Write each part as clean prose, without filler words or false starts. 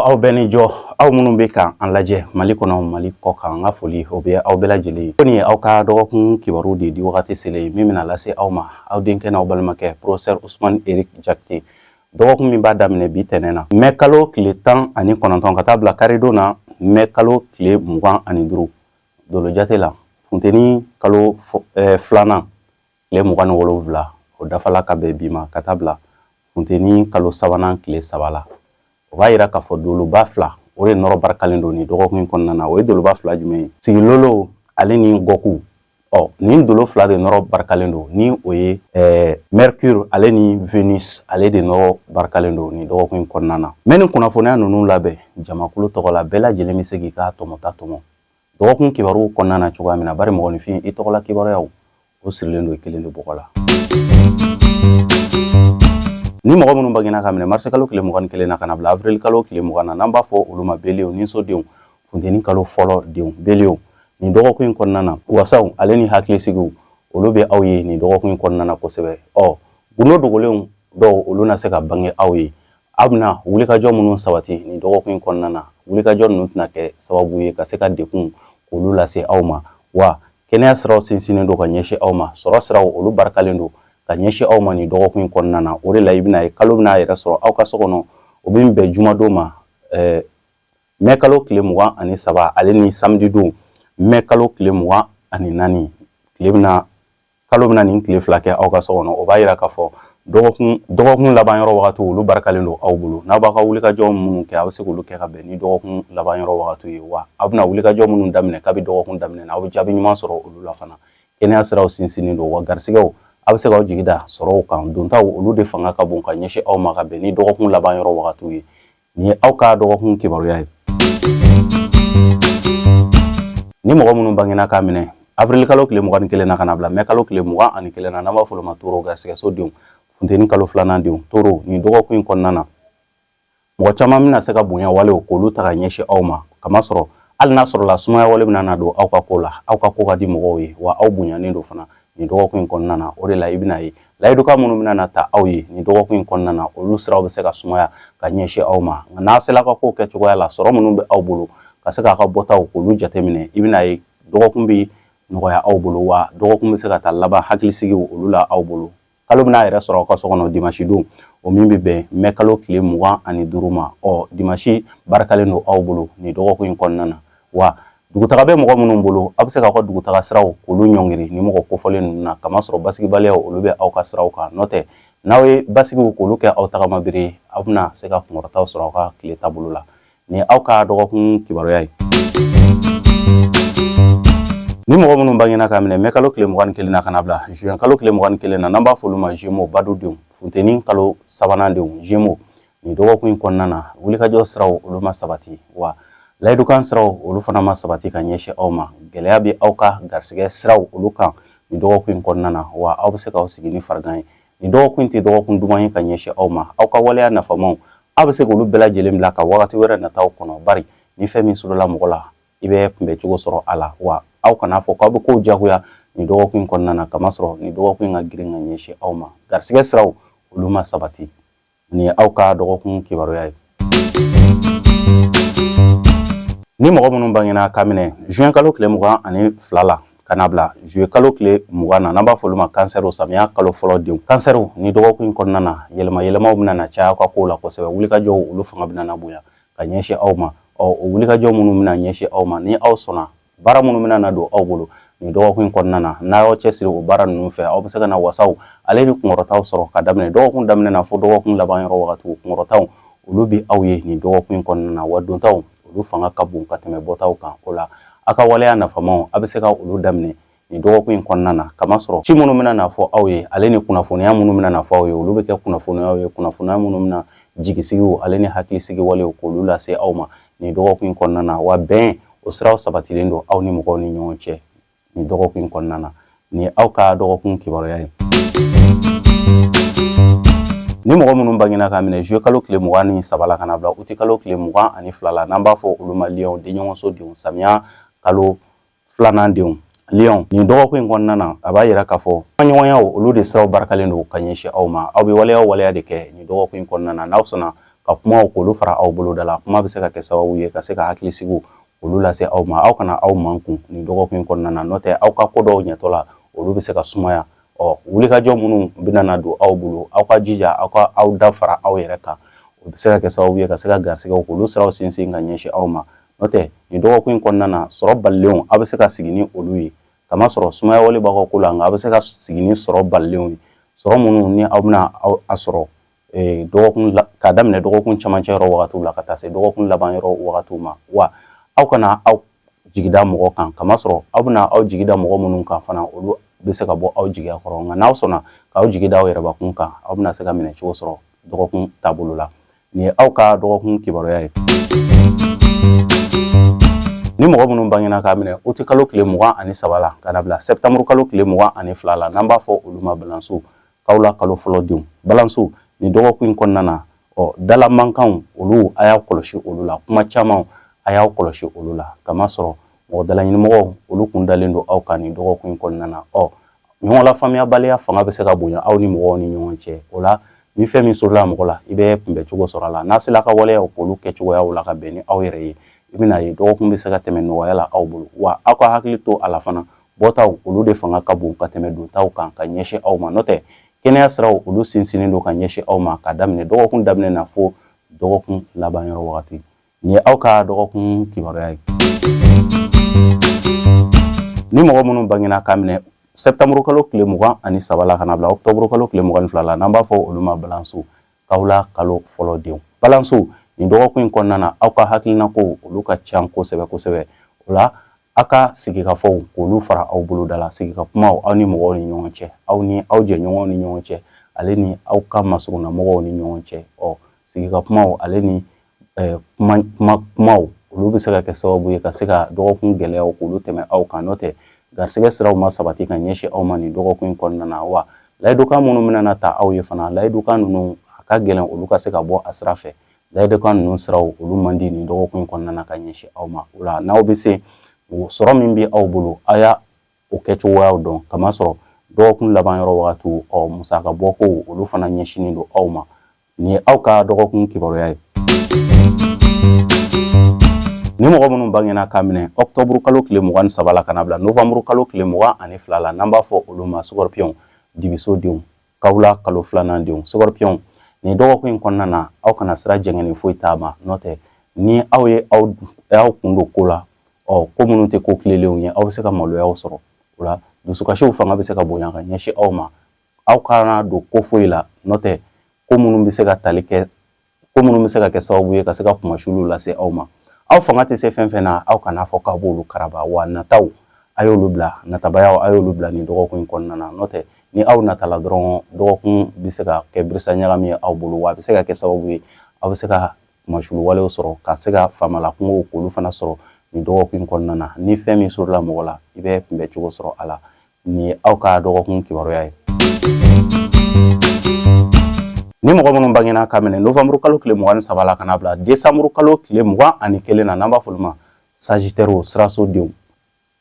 Aw bɛɛ ni jɔ, aw minnu bɛ ka an lajɛ Mali kɔnɔ, Mali kɔ kan, an ka foli o bɛ aw bɛɛ lajɛlen ye. Ko nin ye aw ka dɔgɔkun kibaru de di wagati selen min bɛna lase aw ma, aw denkɛ n'aw balimakɛ, professeur Ousmane Eric Diakité. Dɔgɔkun min b'a daminɛ bi tɛnɛn na, mɛ kalo tile 19, ka taa bila karidon na, mɛ kalo tile 25, dolo jate la, funteni kalo filanan tile 27, o dafala ka bɛn bi ma, ka taa bila funteni kalo sabanan tile 3 la. O b'a yira k'a fɔ doloba fila, o de nɔrɔ barikalen don nin dɔgɔkun in kɔnɔna na. O ye doloba fila jumɛn ye? Sigilolo ale ni gɔku. Ɔ, nin dolo fila de nɔrɔ barikalen don, ni o ye Mercure ale ni Venus, ale de nɔrɔ barikalen don nin dɔgɔkun in kɔnɔna na. N bɛ nin kunnafoniya ninnu labɛn jamakulu tɔgɔ la. Bɛɛ lajɛlen bɛ se k'i ka tɔmɔta tɔmɔ dɔgɔkun kibaru kɔnɔna na cogoya min na, bari mɔgɔninfin, i tɔgɔla kibaruyaw, o sirilen don i kelen de bɔgɔ la. Ni mɔgɔ minnu bangena ka minɛ marisi kalo tile 21 na ka na bila avril kalo tile 20 na, n'an b'a fɔ olu ma beliw, ninsodenw, funteni kalo fɔlɔ denw, beliw, nin dɔgɔkun in kɔnɔna na, wasaw ale ni hakilisigiw, olu bɛ aw ye nin dɔgɔkun in kɔnɔna na kosɛbɛ. Ɔ, gundo dogolenw dɔw, olu na se ka bange aw ye. Aw bɛna wulikajɔ minnu sabati nin dɔgɔkun in kɔnɔna na, wulikajɔ ninnu tɛna kɛ sababu ye ka se ka degun k'olu lase aw ma. Wa kɛnɛya siraw sinsinnen don ka ɲɛsin aw ma, sɔrɔ siraw, olu barikalen don ka ɲɛsin aw ma nin dɔgɔkun in kɔnɔna na. O de la, i bɛna ye kalo bɛna a yɛrɛ sɔrɔ aw ka so kɔnɔ, o bɛ bɛn jumadon ma, mɛ kalo tile 23, ale ni samedi don, mɛ kalo tile 24. Tile bɛna, kalo bɛna nin tile 2 kɛ aw ka so kɔnɔ. O b'a yira k'a fɔ dɔgɔkun laban yɔrɔ wagati, olu barikalen don aw bolo. N'aw b'a ka wulikajɔ minnu kɛ, aw bɛ se k'olu kɛ ka bɛn ni dɔgɔkun laban yɔrɔ wagati ye. Wa aw bɛna wulikajɔ minnu daminɛ kabi dɔgɔkun daminɛ na, aw bɛ jaabi ɲuman sɔrɔ olu la fana. Kɛnɛya siraw sinsinnen don, wa garisigɛw, aw bɛ se k'aw jigi da sɔrɔw kan. Dontaw, olu de fanga ka bon ka ɲɛsin aw ma ka bɛn ni dɔgɔkun laban yɔrɔ wagatiw ye. Nin ye aw ka dɔgɔkun kibaruya ye. Ni mɔgɔ minnu bangena k'a minɛ avril kalo tile 21 na ka na bila mɛ kalo tile 21 na, n'an b'a fɔ olu ma toro, garisigɛso denw, funteni kalo filanan denw, toro, nin dɔgɔkun in kɔnɔna na, mɔgɔ caman bɛna se ka bonya walew k'olu ta ka ɲɛsin aw ma, kamasɔrɔ hali n'a sɔrɔla sumaya wale bɛna na don aw ka ko la, aw ka ko ka di mɔgɔw ye, wa aw bonyanen don fana nin dɔgɔkun in kɔnɔna na. O de la, i bɛna ye layidukan minnu bɛna na ta aw ye nin dɔgɔkun in kɔnɔna na, olu siraw bɛ se ka sumaya ka ɲɛsin aw ma. Nka n'a sera ka kow kɛ cogoya la, sɔrɔ minnu bɛ aw bolo, ka se k'a ka bɔtaw k'olu jateminɛ, i bɛna ye dɔgɔkun bɛ nɔgɔya aw bolo, wa dɔgɔkun bɛ se ka taa laban hakilisigiw olu la aw bolo. Kalo bɛna a yɛrɛ sɔrɔ aw ka so kɔnɔ dimasi don, o min bɛ bɛn mɛ kalo tile 25 ma. Ɔ, dimasi barikalen don aw bolo nin dɔgɔkun in kɔnɔna na. Wa dugutaga bɛ mɔgɔ minnu bolo, aw bɛ se k'aw ka dugutaga siraw k'olu ɲɔngiri ni mɔgɔ kofɔlen ninnu na, kamasɔrɔ basigibaliyaw, olu bɛ aw ka siraw kan. N'o tɛ, n'aw ye basigiw k'olu kɛ aw tagama bere ye, aw bɛna se ka kunkɔrɔtaw sɔrɔ aw ka tile taabolo la. Nin ye aw ka dɔgɔkun kibaruya ye. Ni mɔgɔ minnu bangena k'a minɛ mɛ kalo tile 21 na ka na bila juin kalo tile 21 na, n'an b'a fɔ olu ma Gémeaux, badudenw, funteni kalo sabanan denw, Gémeaux, nin dɔgɔkun in kɔnɔna na, wulikajɔ siraw, olu ma sabati, wa layidukan siraw, olu fana ma sabati ka ɲɛsin aw ma. Gɛlɛya bɛ aw ka garisigɛ siraw olu kan nin dɔgɔkun in kɔnɔna na, wa aw bɛ se k'aw sigi ni farigan ye. Nin dɔgɔkun in tɛ dɔgɔkun duman ye ka ɲɛsin aw ma. Aw ka waleya nafamaw, aw bɛ se k'olu bɛɛ lajɛlen bila ka wagati wɛrɛ nataw kɔnɔ, bari ni fɛn min sɔrɔla mɔgɔ la, i bɛ kunbɛncogo sɔrɔ a la. Wa aw kana fɔ k'aw bɛ kow jagoya nin dɔgɔkun in kɔnɔna na, kamasɔrɔ nin dɔgɔkun in ka girin ka ɲɛsin aw ma. Garisigɛ siraw, olu ma sabati. Nin ye aw ka dɔgɔkun kibaruya ye. Ni mɔgɔ minnu bangena ka minɛ juin kalo tile 22 la ka na bila juillet kalo tile 20 na, n'an b'a fɔ olu ma kansɛriw, samiya kalo fɔlɔ denw, kansɛriw, ni dɔgɔkun in kɔnɔna na, yɛlɛma yɛlɛmaw bɛna na caya aw ka kow la kosɛbɛ. Wulikajɔw, olu fanga bɛna na bonya ka ɲɛsin aw ma. Ɔ, o wulikajɔ minnu bɛna ɲɛsin aw ma, ni aw sɔnna baara minnu bɛna na don aw bolo nin dɔgɔkun in kɔnɔna na, n'a y'aw cɛsiri o baara ninnu fɛ, aw bɛ se ka na wasaw ale ni kunkɔrɔtaw sɔrɔ ka daminɛ dɔgɔkun daminɛ na fo dɔgɔkun laban yɔrɔ wagatiw. Kunkɔrɔtaw, olu bɛ aw ye nin dɔgɔkun in kɔnɔna na, wa dontaw, olu fanga ka bon ka tɛmɛ bɔtaw kan. O la, aw ka waleya nafamaw, aw bɛ se ka olu daminɛ nin dɔgɔkun in kɔnɔna na, kamasɔrɔ ci minnu bɛna na fɔ aw ye, ale ni kunnafoniya minnu bɛna na fɔ aw ye, olu bɛ kɛ kunnafoniyaw ye, kunnafoniya minnu bɛna jigisigiw ale ni hakilisigi walew k'olu lase aw ma nin dɔgɔkun in kɔnɔna na. Wa bɛn, o siraw sabatilen don aw ni mɔgɔw ni ɲɔgɔn cɛ nin dɔgɔkun in kɔnɔna na. Nin ye aw ka dɔgɔkun kibaruya ye. Ni mɔgɔ minnu bangena ka minɛ juillet kalo tile 23 la ka na bila uti kalo tile 22 la, n'an b'a fɔ olu ma lion, denɲɔgɔnso denw, samiya kalo filanan denw, lion, nin dɔgɔkun in kɔnɔna na, a b'a yira k'a fɔ ɲɔgɔnyaw, olu de siraw barikalen don ka ɲɛsin aw ma. Aw bɛ waleya waleya de kɛ nin dɔgɔkun in kɔnɔna na, n'aw sɔnna. Ka kumaw k'olu fara aw boloda la, kuma bɛ se ka kɛ sababu ye ka se ka hakilisigiw olu lase aw ma. Aw kana aw mankun nin dɔgɔkun in kɔnɔna na, n'o tɛ aw ka ko dɔw ɲɛtɔ la, olu bɛ se ka sumaya. Ɔ, wulikajɔ minnu bɛna na don aw bolo, aw ka jija aw ka aw da fara aw yɛrɛ kan. O bɛ se ka kɛ sababu ye ka se ka garisigɛw k'olu siraw sinsin ka ɲɛsin aw ma. N'o tɛ nin dɔgɔkun in kɔnɔna na, sɔrɔ balilenw, aw bɛ se ka sigi ni olu ye, kamasɔrɔ sumaya wale b'aw ka ko la, nka aw bɛ se ka sigi ni sɔrɔ balilenw ye, sɔrɔ minnu ni aw bɛna a sɔrɔ dɔgɔkun k'a daminɛ dɔgɔkun camancɛ yɔrɔ wagatiw la ka taa se dɔgɔkun laban yɔrɔ wagatiw ma. Wa aw kana aw jigi da mɔgɔ kan, kamasɔrɔ aw bɛna aw jigi da mɔgɔ minnu kan fana, olu bɛ se ka bɔ aw jigiya kɔrɔ. Nka n'aw sɔnna k'aw jigi da aw yɛrɛbakun kan, aw bɛna se ka minɛ cogo sɔrɔ dɔgɔkun taabolo la. Nin ye aw ka dɔgɔkun kibaruya ye. Ni mɔgɔ minnu bangena k'a minɛ uti kalo tile 23 la ka na bila sɛptanburu kalo tile 22 la, n'an b'a fɔ olu ma balansiw, kawula kalo fɔlɔ denw, balansiw, nin dɔgɔkun in kɔnɔna na, ɔ, dala mankanw, olu a y'aw kɔlɔsi olu la. Kuma caman, a y'aw kɔlɔsi olu la, kamasɔrɔ mɔgɔ dalaɲinimɔgɔw, olu kun dalen don aw kan nin dɔgɔkun in kɔnɔna na. Ɔ, ɲɔgɔn lafaamuyabaliya fanga bɛ se ka bonya aw ni mɔgɔw ni ɲɔgɔn cɛ. O la, ni fɛn min sɔrɔla mɔgɔ la, i bɛ kunbɛ cogo sɔrɔ a la. N'a sera ka waleyaw k'olu kɛcogoyaw la ka bɛn ni aw yɛrɛ ye, i bɛna ye dɔgɔkun bɛ se ka tɛmɛ nɔgɔya la aw bolo. Wa aw ka hakili to a la fana, bɔtaw, olu de fanga ka bon ka tɛmɛ dontaw kan ka ɲɛsin aw ma. N'o tɛ kɛnɛya siraw, olu sinsinnen don ka ɲɛsin aw ma ka daminɛ dɔgɔkun daminɛ na fo dɔgɔkun laban yɔrɔ wagati. Nin ye aw ka dɔgɔkun kibaruya ye. Ni mɔgɔ minnu bangena k'a minɛ sɛptanburu kalo tile 23 la ka na bila ɔkutɔburu kalo tile 22 la, n'an b'a fɔ olu ma balansiw, kawula kalo fɔlɔ denw, balansiw, nin dɔgɔkun in kɔnɔna na, aw ka hakilinakow, olu ka ca kosɛbɛ kosɛbɛ. O la, aw ka sigikafɔw k'olu fara aw boloda la, sigika kumaw aw ni mɔgɔw ni ɲɔgɔn cɛ, aw ni aw jɛɲɔgɔnw ni ɲɔgɔn cɛ, ale ni aw ka masurunnamɔgɔw ni ɲɔgɔn cɛ. Ɔ, sigika kumaw ale ni kumaw, olu bɛ se ka kɛ sababu ye ka se ka dɔgɔkun gɛlɛyaw k'olu tɛmɛ aw kan. N'o tɛ garisɛgɛ siraw ma sabati ka ɲɛsin aw ma nin dɔgɔkun in kɔnɔna na. Wa layidukan minnu bɛna na ta aw ye fana, layidukan ninnu a ka gɛlɛn olu ka se ka bɔ a sira fɛ. Layidukan ninnu siraw, olu man di nin dɔgɔkun in kɔnɔna na ka ɲɛsin aw ma. O la, n'aw bɛ se, sɔrɔ min bɛ aw bolo, aw y'a o kɛcogoyaw dɔn, kamasɔrɔ dɔgɔkun laban yɔrɔ wagatiw, ɔ, musaka bɔkow, olu fana ɲɛsinnen don aw ma. Nin ye aw ka dɔgɔkun kibaruya ye. Ni mɔgɔ minnu bangena k'a minɛ ɔkutɔburu kalo tile 23 la ka na bila novanburu kalo tile 22 la, n'an b'a fɔ olu ma scorpion, dibiso denw, kawula kalo filanan denw, scorpion, nin dɔgɔkun in kɔnɔna na, aw kana sira jɛngɛnnen foyi taama. N'o tɛ ni aw ye aw kun don ko la, ɔ, ko minnu tɛ ko tilelenw ye, aw bɛ se ka maloyaw sɔrɔ. O la, dusukasiw fanga bɛ se ka bonya ka ɲɛsin aw ma. Aw kana don ko foyi la, n'o tɛ ko minnu bɛ se ka tali kɛ, ko minnu bɛ se ka kɛ sababu ye ka se ka kunmasuliw lase aw ma. Aw fanga tɛ se fɛn fɛn na, aw kana fɔ k'aw b'olu karaba. Wa nataw, a y'olu bila, natabayaw, a y'olu bila nin dɔgɔkun in kɔnɔna na. N'o tɛ ni aw natala dɔrɔn, dɔgɔkun bɛ se ka kɛ birisa ɲagami ye aw bolo, wa a bɛ se ka kɛ sababu ye aw bɛ se ka kunmasuli walew sɔrɔ, ka se ka faamala kungow k'olu fana sɔrɔ nin dɔgɔkun in kɔnɔna na. Ni fɛn min sɔrɔla mɔgɔ la, i bɛ kunbɛ cogo sɔrɔ a la. Nin ye aw ka dɔgɔkun kibaruya ye. Ni mɔgɔ minnu bangena ka minɛ novanburu kalo tile 23 la ka na bila desanburu kalo tile 21 na, n'an b'a fɔ olu ma sagittaire, siraso denw,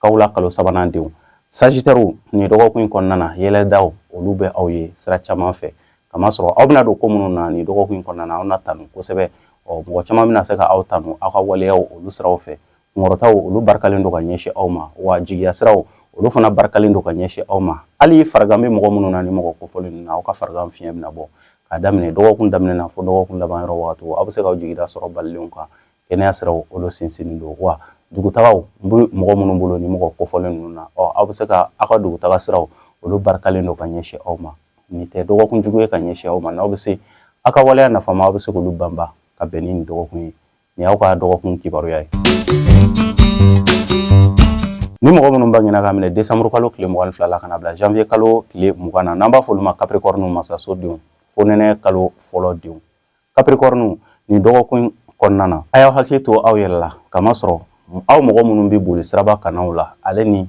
kawula kalo sabanan denw, sagittaire, nin dɔgɔkun in kɔnɔna na, yɛlɛdaw, olu bɛ aw ye sira caman fɛ, kamasɔrɔ aw bɛna don ko minnu na nin dɔgɔkun in kɔnɔna na, aw na tanu kosɛbɛ. Ɔ, mɔgɔ caman bɛna se ka aw tanu aw ka waleyaw olu siraw fɛ. Kunkɔrɔtaw, olu barikalen don ka ɲɛsin aw ma, wa jigiya siraw, olu fana barikalen don ka ɲɛsin aw ma. Hali farigan bɛ mɔgɔ minnu na, ni mɔgɔ kofɔlen ninnu na, aw ka farigan fiɲɛ bɛna bɔ k'a daminɛ dɔgɔkun daminɛ na fo dɔgɔkun laban yɔrɔ wagatiw. Aw bɛ se k'aw jigida sɔrɔ balilenw kan. Kɛnɛya siraw, olu sinsinnen don. Wa dugutagaw bɛ mɔgɔ minnu bolo ni mɔgɔ kofɔlen ninnu na, ɔ, aw bɛ se ka aw ka dugutaga siraw, olu barikalen don ka ɲɛsin aw ma. Nin tɛ dɔgɔkun jugu ye ka ɲɛsin aw ma. N'aw bɛ se aw ka waleya nafama, aw bɛ se k'olu banba ka bɛn ni nin dɔgɔkun ye. Nin y'aw ka dɔgɔkun kibaruya ye. Ni mɔgɔ minnu bangena ka minɛ desanburu kalo tile 22 la ka na bila janvier kalo tile 20 na, n'an b'a fɔ olu ma capricorne, masaso denw, fonɛnɛ kalo fɔlɔ denw, capricorne, nin dɔgɔkun kɔnɔna na, a y'aw hakili to aw yɛrɛ la, kamasɔrɔ aw mɔgɔ minnu bɛ boli siraba kannaw la, ale ni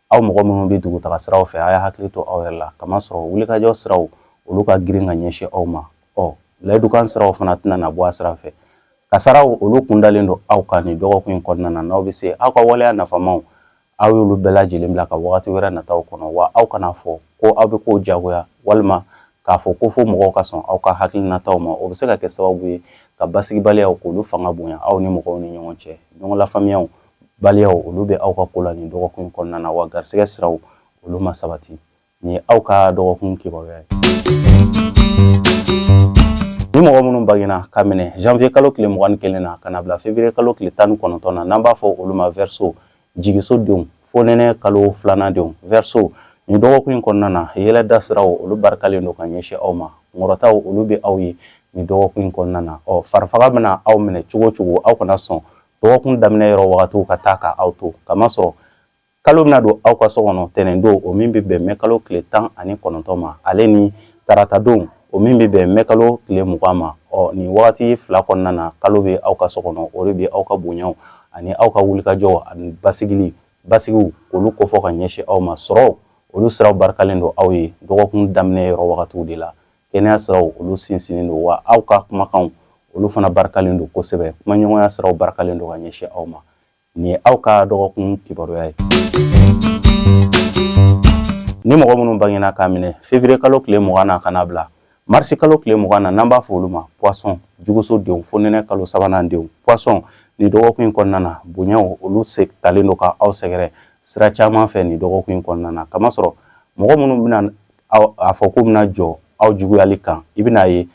aw mɔgɔ minnu bɛ dugutaga siraw fɛ, a y'a hakili to aw yɛrɛ la, kamasɔrɔ wulikajɔ siraw, olu ka girin ka ɲɛsin aw ma. Ɔ, layidukan siraw fana tɛna na bɔ a sira fɛ. Kasaraw, olu kundalen don aw kan nin dɔgɔkun in kɔnɔna na. N'aw bɛ se aw ka waleya nafamaw, aw y'olu bɛɛ lajɛlen bila ka wagati wɛrɛ nataw kɔnɔ. Wa aw kana fɔ ko aw bɛ kow jagoya, walima k'a fɔ ko fo mɔgɔw ka sɔn aw ka hakilinataw ma. O bɛ se ka kɛ sababu ye ka basigibaliyaw k'olu fanga bonya aw ni mɔgɔw ni ɲɔgɔn cɛ. Ɲɔgɔn lafaamuyaw baliyaw olu bɛ aw ka ko la nin dɔgɔkun in kɔnɔna na, wa garisɛgɛ siraw olu ma sabati. Nin ye aw ka dɔgɔkun kibaruya ye. Ni mɔgɔ minnu bangena ka minɛ janvier kalo tile 21 na ka na bila février kalo tile 19 na, n'an b'a fɔ olu ma Verseau, jigiso denw, fonɛnɛ kalo filanan denw, Verseau, nin dɔgɔkun in kɔnɔna na, yɛlɛda siraw olu barikalen don ka ɲɛsin aw ma. Kunkɔrɔtaw olu bɛ aw ye nin dɔgɔkun in kɔnɔna na. Ɔ farifaga bɛna aw minɛ cogo o cogo, aw kana sɔn dɔgɔkun daminɛ yɔrɔ wagatiw ka taa ka aw to, kamasɔrɔ kalo bɛna don aw ka so kɔnɔ tɛnɛndon, o min bɛ bɛn mɛ kalo tile 19 ma, ale ni taratadon, o min bɛ bɛn mɛ kalo tile 20 ma. Ɔ nin wagati fila kɔnɔna na, kalo bɛ aw ka so kɔnɔ, o de bɛ aw ka bonyaw ani aw ka wulikajɔw ani basigiw k'olu kofɔ ka ɲɛsin aw ma. Sɔrɔ olu siraw barikalen don aw ye dɔgɔkun daminɛ yɔrɔ wagatiw de la. Kɛnɛya siraw olu sinsinnen don, wa aw ka kumakanw olu fana barikalen don kosɛbɛ. Kumaɲɔgɔnya siraw barikalen don ka ɲɛsin aw ma. Nin ye aw ka dɔgɔkun kibaruya ye. Ni mɔgɔ minnu bangena k'a minɛ février kalo tile 20 na ka na bila marisi kalo tile 20 na, n'an b'a fɔ olu ma poisson, juguso denw, fonɛnɛ kalo sabanan denw, poisson, nin dɔgɔkun in kɔnɔna na, bonyaw olu se talen don ka aw sɛgɛrɛ sira caman fɛ nin dɔgɔkun in kɔnɔna na, kamasɔrɔ mɔgɔ minnu bɛna a fɔ k'u bɛna jɔ aw juguyali kan, i bɛna ye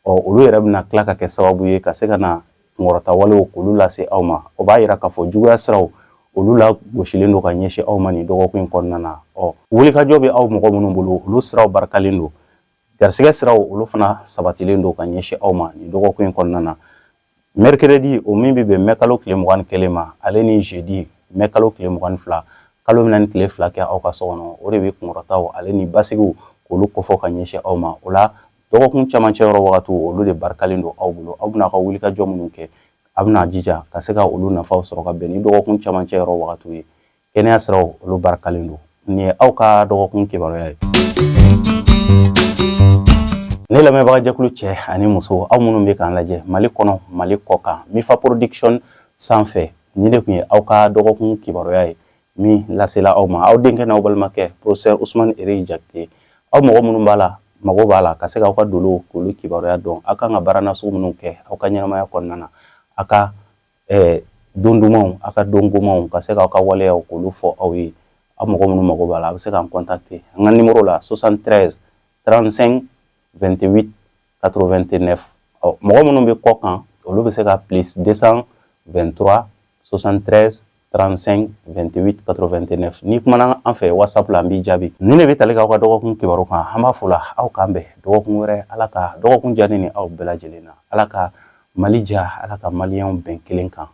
ɔ olu yɛrɛ bɛna tila ka kɛ sababu ye ka se ka na kunkɔrɔta walew k'olu lase aw ma. O b'a yira k'a fɔ juguya siraw olu la gosilen don ka ɲɛsin aw ma nin dɔgɔkun in kɔnɔna na. Ɔ wulikajɔ bɛ aw mɔgɔ minnu bolo, olu siraw barikalen don. Garisɛgɛ siraw olu fana sabatilen don ka ɲɛsin aw ma nin dɔgɔkun in kɔnɔna na. Mercredi, o min bɛ bɛn mɛ kalo tile 21 ma, ale ni jeudi, mɛ kalo tile 22, kalo bɛna ni tile 2 kɛ aw ka so kɔnɔ, o de bɛ kunkɔrɔtaw ale ni basigiw k'olu kofɔ ka ɲɛsin aw ma. O la dɔgɔkun camancɛ yɔrɔ wagatiw olu de barikalen don aw bolo. Aw bɛna aw ka wulikajɔ minnu kɛ, a bɛna jija ka se ka olu nafaw sɔrɔ ka bɛn ni dɔgɔkun camancɛ yɔrɔ wagatiw ye. Kɛnɛya siraw olu barikalen don. Nin ye aw ka dɔgɔkun kibaruya ye. Ne lamɛnbagajɛkulu cɛ ani muso, aw minnu bɛ k'an lajɛ Mali kɔnɔ, Mali kɔ kan, Mifa Production sanfɛ, nin de tun ye aw ka dɔgɔkun kibaruya ye min lasela aw ma, aw denkɛ n'aw balimakɛ professeur Usumani Eriki Jakite. Aw mɔgɔ minnu b'a la, mago b'a la ka se k'aw ka dolow k'olu kibaruya dɔn, aw kan ka baara nasugu minnu kɛ aw ka ɲɛnamaya kɔnɔna na, aw ka don dumanw, aw ka don gomanw, ka se k'aw ka waleyaw k'olu fɔ aw ye. Aw mɔgɔ minnu mago b'a la, a bɛ se k'an contacter an ka numéro la 73 35 28 89. Ɔ mɔgɔ minnu bɛ kɔ kan, olu bɛ se ka plus 223 73 35 28 89. N'i kumana an fɛ WhatsApp la, an b'i jaabi. Nin de bɛ tali k'aw ka dɔgɔkun kibaru kan. An b'a fɔ la aw k'an bɛn dɔgɔkun wɛrɛ. Ala ka dɔgɔkun diya ne ni aw bɛɛ lajɛlen na. Ala ka Mali diya, Ala ka maliyɛnw bɛn kelen kan.